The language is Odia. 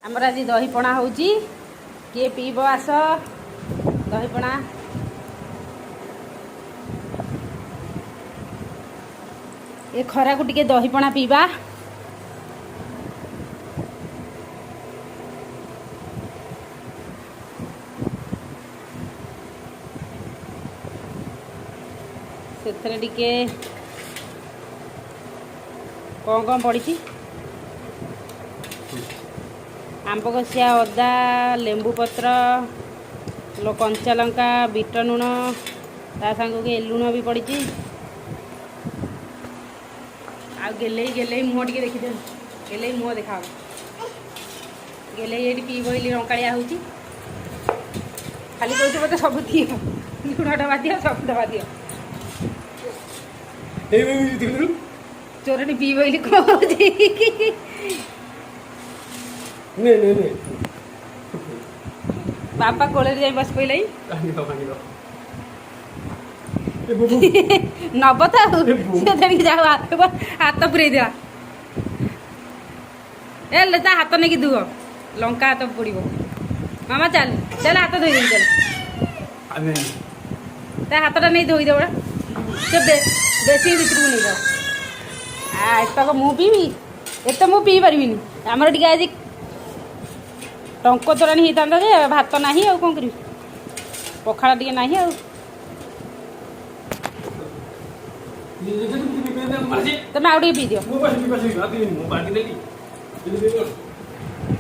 ଆମର ଆଜି ଦହି ପଣା ହେଉଛି। କିଏ ପିଇବ ଆସ ଦହି ପଣା। ଏ ଖରାକୁ ଟିକେ ଦହି ପଣା ପିଇବା। ସେଥିରେ ଟିକେ କ'ଣ କ'ଣ ପଡ଼ିଛି? ଆମ୍ବ କଷିଆ ଅଦା, ଲେମ୍ବୁ ପତ୍ର, କଞ୍ଚା ଲଙ୍କା, ବିଟ ଲୁଣ, ତା ସାଙ୍ଗକୁ ଏ ଲୁଣ ବି ପଡ଼ିଛି। ଆଉ ଗେଲେଇ ଗେଲେଇ ମୁହଁ ଟିକେ ଦେଖିଦିଅ। ଗେଲେଇ ମୁହଁ ଦେଖାଅ। ଗେଲେଇ ଏଇଠି ପିଇ ବୋଲି ରଙ୍କାଳିଆ ହେଉଛି। ଖାଲି କହୁଛି ମୋତେ ସବୁ ଦିଅ, ଲୁଣ ଡବା ଦିଅ, ସବୁ ଡବା ଦିଅ। ଚୋରଣୀ ପିଇ ବୋଲି କହୁଛି। ନେ ନେ ନେ। ବାପା କୋଳରେ ଯାଇ ବସି ପଇଲାଇ। ନବ ତ ଆଉ ସେ ତେଣିକି ଯାଉ, ହାତ ପୁରେଇ ଦିଅ। ଏ ତା ହାତ ନେଇକି ଧୁଅ, ଲଙ୍କା ହାତ ପୋଡ଼ିବ। ମାମା, ଚାଲ ଚାଲ, ହାତ ଧୋଇଦେବି, ଚାଲ। ତା ହାତଟା ନେଇ ଧୋଇଦେବ। ସେ ବେଶୀ ଭିତରକୁ ନେଇଯାଅ। ଏତକ ମୁଁ ପିଇବି? ଏତେ ମୁଁ ପିଇ ପାରିବିନି। ଆମର ଟିକେ ଆଜି ଟଙ୍କ ତୋରାଣୀ ହେଇଥାନ୍ତା ଯେ ଭାତ ନାହିଁ, ଆଉ କ'ଣ କରିବି? ପଖାଳ ଟିକେ ନାହିଁ ଆଉ। ତମେ ଆଉ ଟିକେ ପିଇଦିଅ।